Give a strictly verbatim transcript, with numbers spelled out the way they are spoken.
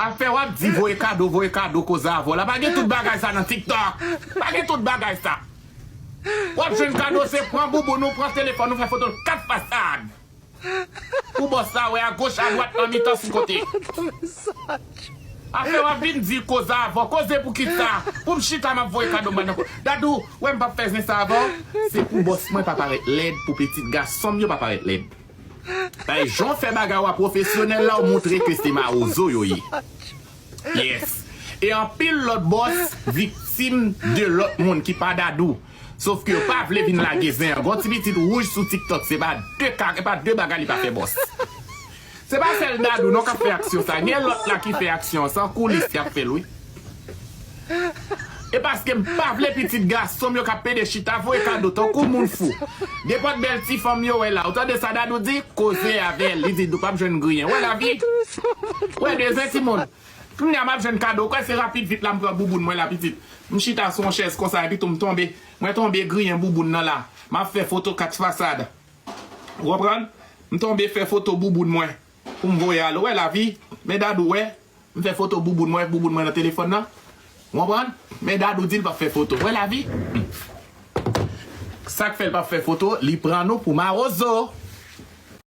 Afè w ap di voye kado, voye kado, koze avè w la. Pa gen tout bagay sa nan TikTok. Pa gen tout bagay sa. W ap jwenn kado, se pran bouboun ou, pran telefòn ou, fè foto l kat fasad. Pou bòs la wè agoch, adwat, nan mitan, sou kote. Afè w ap vin di koze avè w, koze pou kisa? Pou m chita, m ap voye kado m nan ko-, Dadou, wè m p ap fè zen sa avè w. Se pou bòs mwen pa parèt lèd, pou pitit gason m yo pa parèt lèd. Bay jan w fè bagay w a pwofesyonèl la, w montre ke se mawozo yo ye. Yes. E anpil lòt bòs viktim de lòt moun ki pa Dadou. Sof ke yo pa vle vin lage zen an. Gon ti pitit wouj sou TikTok, se pa de ka, e pa de bagay li pa fè bòs. Se pa sèl Dadou non k ap fè aksyon sa. Gen lòt la ki fè aksyon an, se an koulis y ap fè l, wi. E paske m pa vle pitit gason m yo k ap pede chita voye kado tankou moun fou. Nenpòt bèl ti fanm yo wè la. Ou tande sa Dadou di? Koze avè l. Li di, "Dou p ap jwenn griyen." Wè lavi? Wè de zen timoun. Kounye a m ap jwenn kado. Kwè se rapid vit la m pran bouboun mwen la pitit. M chita sou yon chèz konsa epi tou m tonbe. Mwen tonbe griyen bouboun nan la. M ap fè foto kat fasad. Ou konprann? M tonbe fè foto bouboun mwen. Pou m voye al. Ou wè lavi? Men Dadou wè. M fè foto bouboun mwen, bouboun mwen nan telefòn nan. Ou konprann? Men Dadou di l p ap fè foto. Wè lavi? Sa k fè l p ap fè foto, li pran nou pou mawozo.